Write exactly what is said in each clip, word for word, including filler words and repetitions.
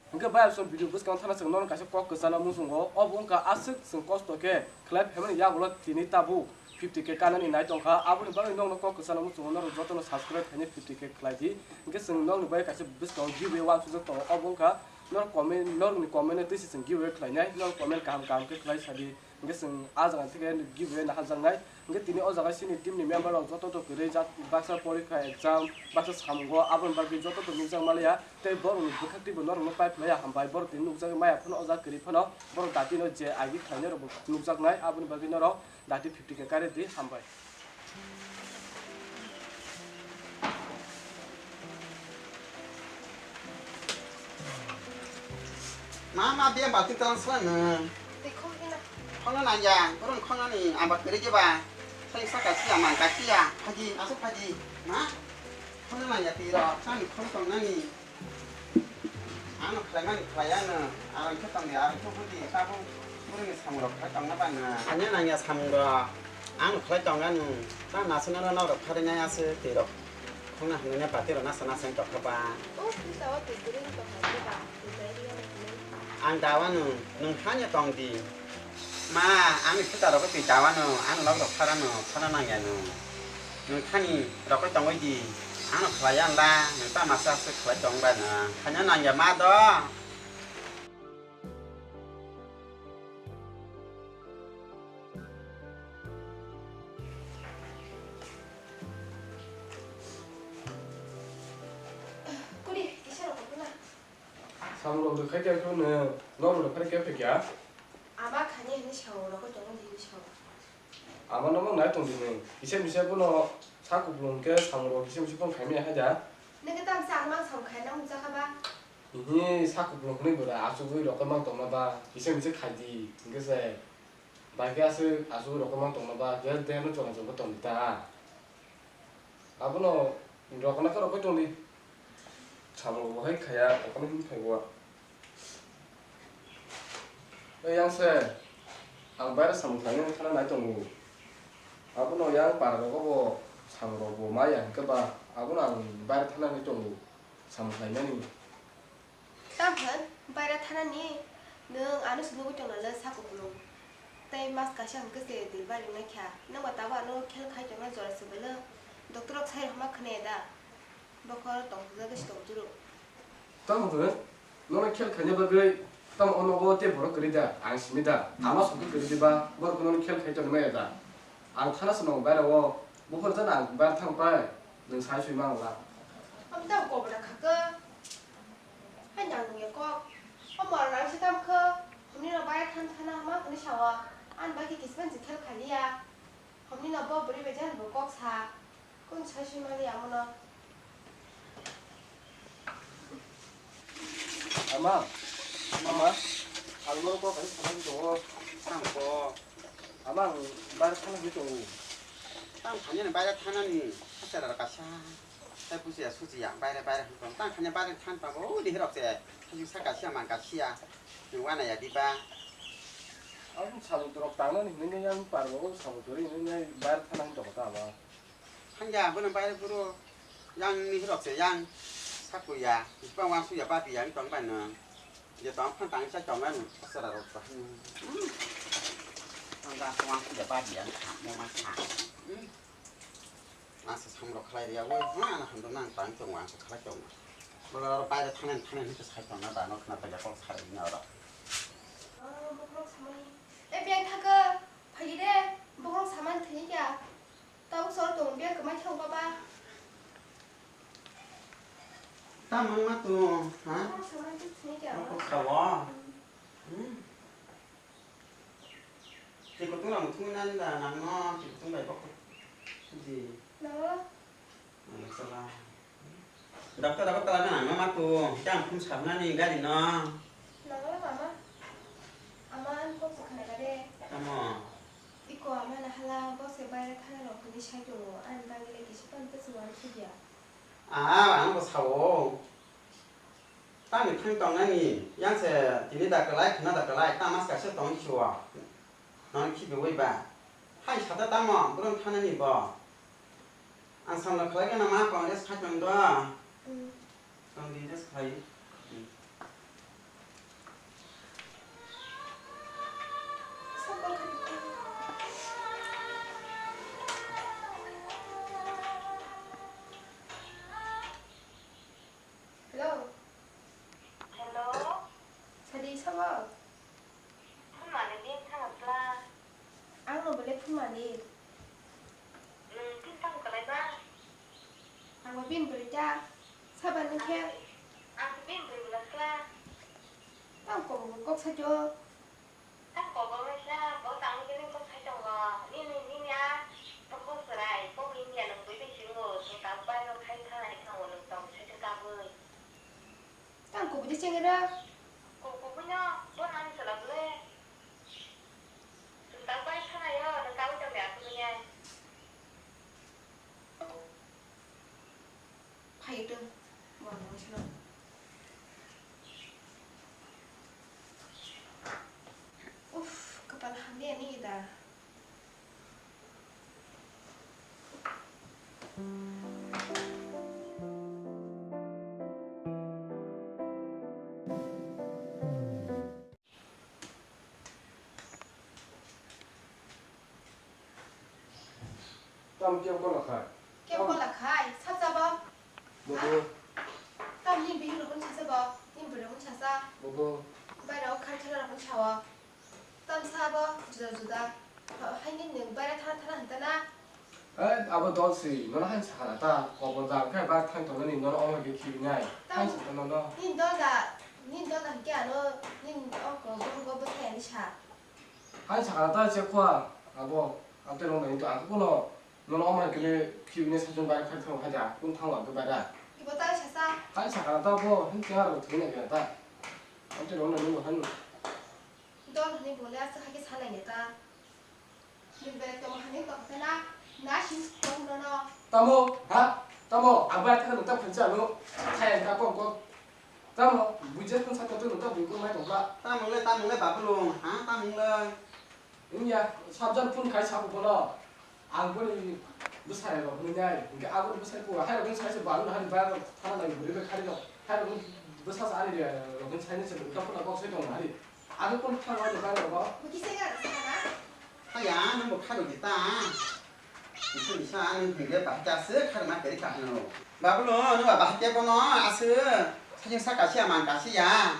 Hwnkhe bayar song video bwskango thana chwng norok kaisa kok kwchana muchungo. Obo wngkha aswk chwng kosto khe khlai phaimani yagulo tini tabuk fifty K kanani nai tongkha. Aboni bagwi nokno kok kwchana muchungo norok jotono subscribe khainai fifty K khlai di. Hwnkhe chwng nokni bagwi kaisa bwskango giveaway wansukjak tongo. Obo wngkha norok comment, norokni comment-o twi se chwng giveaway khlainai. Norok comment kaham kaham khe khlai sadi. Hwnkhe chwng ah jaga theke giveaway naharjaknai. Hwnkhe tini o jaga chini team ni member rok joto to kwrwi jak, baksa porikha exam, baksa samungo, aboni bagwi joto to nukjak manliya. Tei borokni bwkhak twibo norokno pai phlaiya hambai. Borok tini nukjagwi maya phano o jaga kwrwi phano borok dati no je agi khlainai rokbo nukjaknai. Aboni bagwi norok dati fifty K kari di, hambai. Ma, ma, biya balti talang sala na. Tei khong hina. Khong na nangya, borom khong na ni, amba kere je ba. Sai sa ka siya, man ka siya, phaji, aso phaji. Ma, khong na nangya tiro, sa ni khong tong na ni. Ano khlai mani khlai ano, arang khe tong di, arang khe hudi, tabu, buri ni samung rok khlai tong na ba na. Anya nangya samung rok, ano khlai tong ano, ta nasina no norok phari nai aso tiro. Khungna hwnwi pati rok nasa nasa wng tongkha ba. O pisa o twi kwrwi wng tongkha khe ba, twi nai rw ya nw hwnwi. Ang dawa nung, nung hanya tong di. Ma, ang ni phuta rok twi dawa nung, ang log rok phara nung, phana nang ya nung. Nung thani rokoi tongoi di, ang no khlai ya nda, nung ta masa se khlai tong ba nung. Hanya nang ya ma do. Kuri, kisa rok kona. Samung rok rwkha khe phano, nok rok phano khe phai kha. Ama khani hwnwi sao, rokoi tongo di hwnwi sao. Ama no mang nai tong di nung. Kisa misa bono sa kupulung khe samung rok kisa misa bono khaimya hai da. Nang khe tamsa ang mang samung khaina mungsa kha ba? Ini sa kupulung hwnwi bwrwi achugwi rokoi mang tongma ba, kisa misa khai di, hwnkhe se. Bai khe aswk, aswk rokoi mang tongma ba, khe deno chwla chwla tong di ta. Abono rokna khe rokoi tong di. Samung bo hai khaya, rokna hwn phai bo. Ei yang se, ang baire samung khlainani thana nai tongo. Abono yang para rogo bo samung rok bo ma ya hwnkhe ba, abono ang baire thana nai tongo, samung khlainani. Tamo hwn, baira thanani, nwng ano se nugwi tongna le sa kupulung. Tei mas kaisa hwnkhe se dilbar ringnai kha. Nwng ba tabuk ano khel khai tongna jora se beleng. Doctor rok sai rok ma khwnaya da? Bokhoro tong thajagwi se tong juro. Tamo hwn, nono khel khaina bagwi tamo o nogo tei borok kwrwi da? Ang simi da? Ama songkhe kwrwi diba? Borok nono khel khai tongmaya da? Ang thana se nong baira o. Buphor jana ang baira thang pai. Nwng sai sui ma wngla. Amo tamo kobra kha khe. Hai nang nungya kok. O mora nang se tam khe. Hwnwi no bai than thana hama hwnwi sawa. Ani bai khe kispan se khel khaliya. Hwnwi no bo bwrwi bai jan bo kok sa. Kun sai sui maliya amo no. Ama, ama, ang no kok hai sanan do. Ang ko. Ama ang bar thana ni to. Tang thani ni bai thana ni. Asara kasa. Tei bujiya sujiya, baire baire hwn tong. Tang khanya baire than pago, o dehi rok se. Thajing saka siya, mangka siya. Ni wana ya diba. Ang samudrok tangna ni hwnwi yang parbo, o samudri hwnwi yang baire thana hwn tong ta ba. Hanja, bono baire buro. Yang ni rok se, yang sakuya. Ispa wan suya ba biya tong ba no. Je tong phan tang sa tong ba no. Asara rok ba. Ang ga wan suya ba biya, mo ma sa. Ang se samrok khlai riya, oi, ha, ano hamdo nang tang tongo, ang se khlai tongo. Bwla oro baire thanai, thanai hinwi sai tongna da, no khna paida kok sai rina oro. Oh, bokhorok samani. E, beng thaka, phaidi de, bokhorok samani thani kya? Tabuk sor tongo, beng kwmai thang baba. Tamo ma tu, ha? Bokhorok samani thani kya? Bokhorok sawo. Hmm. Hmm. Twi kutung rok thumwi nani da nangno, twi kutung bai bok di. Nangno? Nangno chala. Doctor rok tala nangno ma tu, jang phum sabnani gari no. Nangno mama. Ama ani kok se khna kade. Tamo? Iko ama na hala bok se baire thana rok hwnwi sai tongo, ani bagwi le kisi pan twi se uansukya. Aha, ano bo sao. Tamni thang tongnani, yang se tini da kwlai, khna da kwlai, ta mas kaisa tongwi suo. Nono khibiui ba. Hai sata tamo, brum thanani bo. Ang samla khlai gana ma kong rest khai tong do. Hmm. Tong di rest khai. Hmm. Saba nung khe. Ang bini bwrwi bwla sla. Tang kok kok sa jo. Tang kok kok sa, bo tang khe nung kok sai tongo. Nini, nini a, tong kok chwrai, kok India nung bui bai singo, tong tang bai rok khai thanai thango nung tong sai tong tabui. Tang kok bui chengera. Kok kok bui no, bo nang chwla bwle. Tong tang bai thanai yo, nung tabui tong ya bwle ya. Phai to, mo mo sino. Uff, kapal hamya ni da. Tam kebo kola khai. Kebo kola khai, sab sabo. Bobo. Tam ni bihik rokun sasa bo, ni bwrwi rokun sasa. Bobo. Baira o khai thela rokun sawo. Tam sabo, juda juda. Hai ni nwng baira thana thana hantana. Eh, abo dol si, nono hain sakha ta, kobor da, khai bar thang tongnani, nono omo khe khibi nai. Tam hain sakha nono. Ni dol da, ni dol da hwnkhe ano, ni o kobor go bwthai ani sa. Hai sakha ta che khwa, abo, ante rong nai to, ako kono, nono omo hai kele, khibi nai sajung bai khai thang hai da, kun thang wa bai da. Ibo ta sasa. Hai sakha ta bo, hin kya ro thina kya ta. Ante rong nai mo han. Dol hwnwi bole aswk hai khe sanai ne ta. Nwng belai tong hwnwi tong khe na, na sing tong nono. Tamo, ha? Tamo, ang bai thang ta phan cha no. Thai ang ka kong kong. Tamo, buja phan sa to no ta bui ko mai tong ba. Tamo le, tamo le, Babu Lung, ha? Tamo le. Wngya, sabjan phone khai sabo bono. Ang boni bwsai rok hwnwi nai. Hwnkhe aboni bwsai phuo hai rok wngwi sai se bang hai bai rok thana nai bwrwi bai khari rok. Hai rok bwsa sa ani rok wngwi sai se wngkha phone kok sai tong hai. Ang phone thang ani bai rok. Buti se ga sa na. Haya, nang bo kharo di ta. Bisa bisa ani hwnkhe bahai khe aswk kharo ma kari ka hano. Babu lo, nang ba bahai khe bono aswk. Sajing sa kasi amang kasi ya.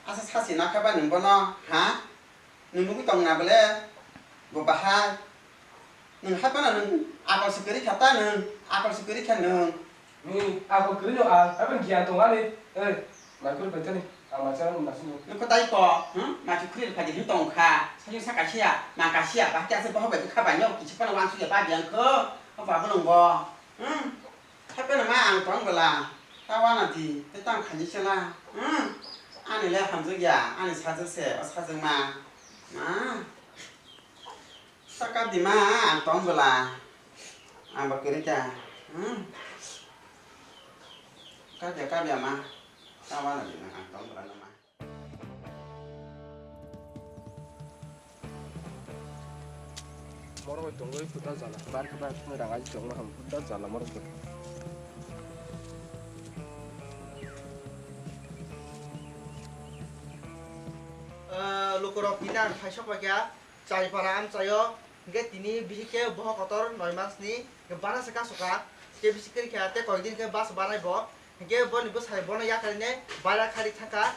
Aswk sasi nakha ba nang bono, ha? Nwng nugwi tong na bole? Bo bahai. Nwng hai phano nwng akol se kwrwi kha ta nwng, akol se kwrwi kha nwng. Ni akol kwrwi no ang, hai phano giyan tong ani. Ei, naikhor bai thani, ang ma chang ma sini. Nokho dai ko, hmm? Ma chu khri phagi hin tong kha. Sajing sa kasia, ma kasia, ba kya se bohok bai kha bai no, kichi phano wang su ya ba biang kho. O ba bo nung bo. Hmm? Hai phano ma ang tong bwla, ta wana di, tei tang khaini sela. Hmm? Ani le hamjak ya, ani sajak se, o sajak ma. Ma. Saka di ma, ang tong bwla. Ang ba kwrwi kha. Hmm? Kabya, kabya ma. Ta wana di ma, ang tong bwla no ma. Morok bai tongwi kuda jala, bar khe bar khe rang ai tongma ham kuda jala morok bai. Ah, lukurok tini ang khaisok bai kha, Chaipara amchaio, hingke tini bihik khe bohok kotor noi mas ni, hingke bana se kasoka, hingke bisi kwrwi kha, tei koi din khe bus banai bo. Hingke boni bwsai bono yakarine bara khari thangkha.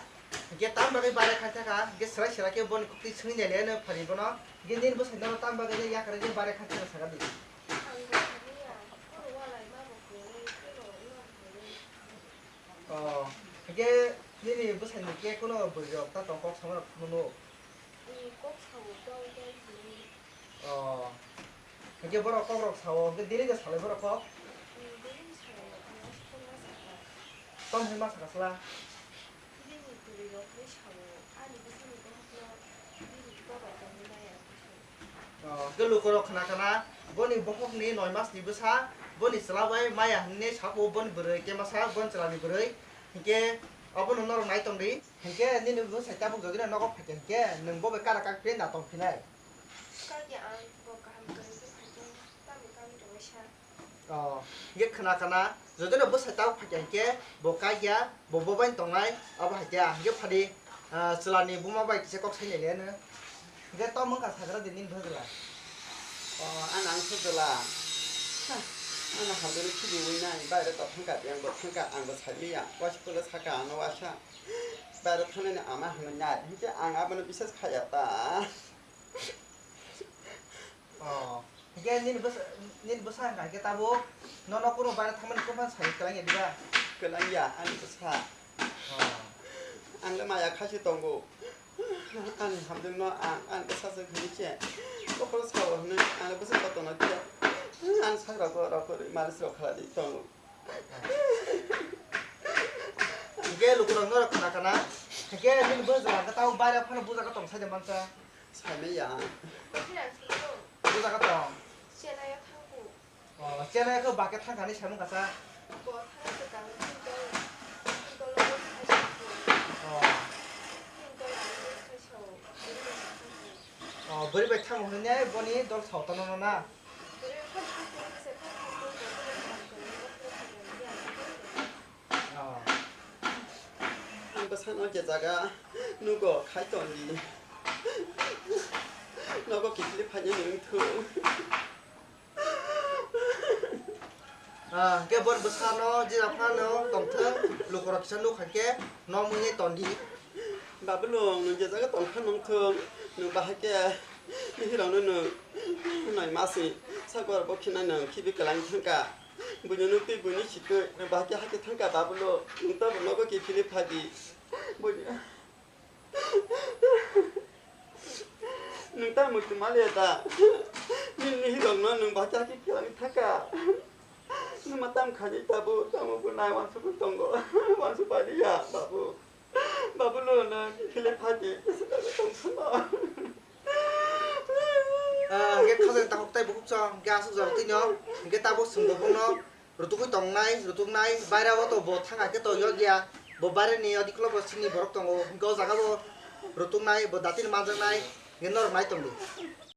Hingke tam bagwi bara khari thangkha. Hingke swrai swrai khe boni khuktwi swngwi nailaiano phari bono. Hingke nini bwsai nono tam bagwi yakarine bara khari thangkha saka di. Ang bo sani ya, kono walai ma bo kwrwi, kono ma bo kwrwi. Oh, hingke nini bwsai ni khe kono bwrwi rok ta tong kok sama rok phunukno. Ni kok sao, tong tong hinwi. Oh. Hingke borok kok rok sao, hingke daily khe salai borok kok? Ni daily sao, ang aswk ma sakha. Tong hinwi ma sakha sla? Bini kwrwi rok hinwi sao, ani bwsani bohok no bini kok rok tong hinwi nai ang. Oh, hingke luku rok khna khna, boni bohok ni noi mas ni bwsa, boni chwla bai maya hinwi sabo boni bwrwi khe masa, boni chwla ni bwrwi. Hingke obono norok nai tong di. Hingke nini bwsai tabuk jodi no nogo phaikha hingke nwng bo bai kara kak penda tong phinai. Kaki ang bo kaham kwrwi khe phaikhe tamni kami tongwi sa. Oh, hingke khna khna jodi no bwsai tabuk phaikha hingke bo kaikya bo bo bai tongnai abo haikya hingke phadi, ah, chwla ni buma bai kisa kok sai nai le no. Hingke tom wngkha sagra di nini bwsla. Oh, ang ang sujla. Ha, ano hamdani khibiwi nai baire to thangka yang bo thangka ang bo saimanya waisa pula saka ano waisa. Baira thangnani ama hinwi nai, hinkhe ang abono bisas khaiya ta. Oh, Hingke nini bwsa, nini bwsa hingka hingke tabuk nono kunu baira thangmani kunu phano sai kwlangya diba? Kwlangya, ani bwsa. Oh. Ang le maya khaisi tongo. Ani hamjakno ang, ani bwsa se hwnwi se. Bokhoro sao hwnwi ang le bwsa kotorno khe. Ani sakra borok rok malis rok khalai tongo. Hingke lukurok norok khna kana. Hingke nini bwsa hingke tabuk baira phano buja khe tong sai de mansa. Saimaya. Buja khe tong. Chennai o thangkhu. Oh, Chennai khe ba khe thangkha hinwi saimung kasa. Bo thangkha se kang tin tol, tin tol o thangkha se. Oh. Tin tol o thangkha se. Oh, bwrwi bai thangkha hinwi boni dol sao tongno na. Bwrwi bai thangkha se, thangkha se, bo thangkha se, bo thangkha se. Oh. Ang bwsano je jaga nugo khai tongdi. Nogo kiphilwi phainani wngthung. Ah, hingke boni bwsano jila phano tongthwng, lukurok kisa nuk hai khe nom wngwi tongdi. Babulung, nwng je jaga tongkha nongthwng, nwng bahai khe bihirokno nwng nai masi sakbar bo khina nwng khibi kwlangwi thangkha. Buino nuktwi buini sikwi, nwng bahai khe hakhe thangkha Babulung, nwng tabuk nogo kiphilwi phadi. Buini. Nwng ta muitu maliya ta. Nini hidokno nwng bahai khe khilangwi thangkha. Nwng ma tam khaidi tabuk, tamo bo nai wansukwi tongo. Wansuk paliya, babu. Babu lo nwng khilai phadi, tong thangma. Ah, hingke khajani takhuk tei bukhuk chong, hingke aswk jora twi no, hingke tabuk chwng bo bono. Rutugwi tongnai, rutuknai, baira o to bo thangkha khe to yokya, bo bairani odi kolobo chini borok tongo, hwnkhe o jaga bo rutuknai, bo datino manjaknai, hwnkhe norok nai tongdi.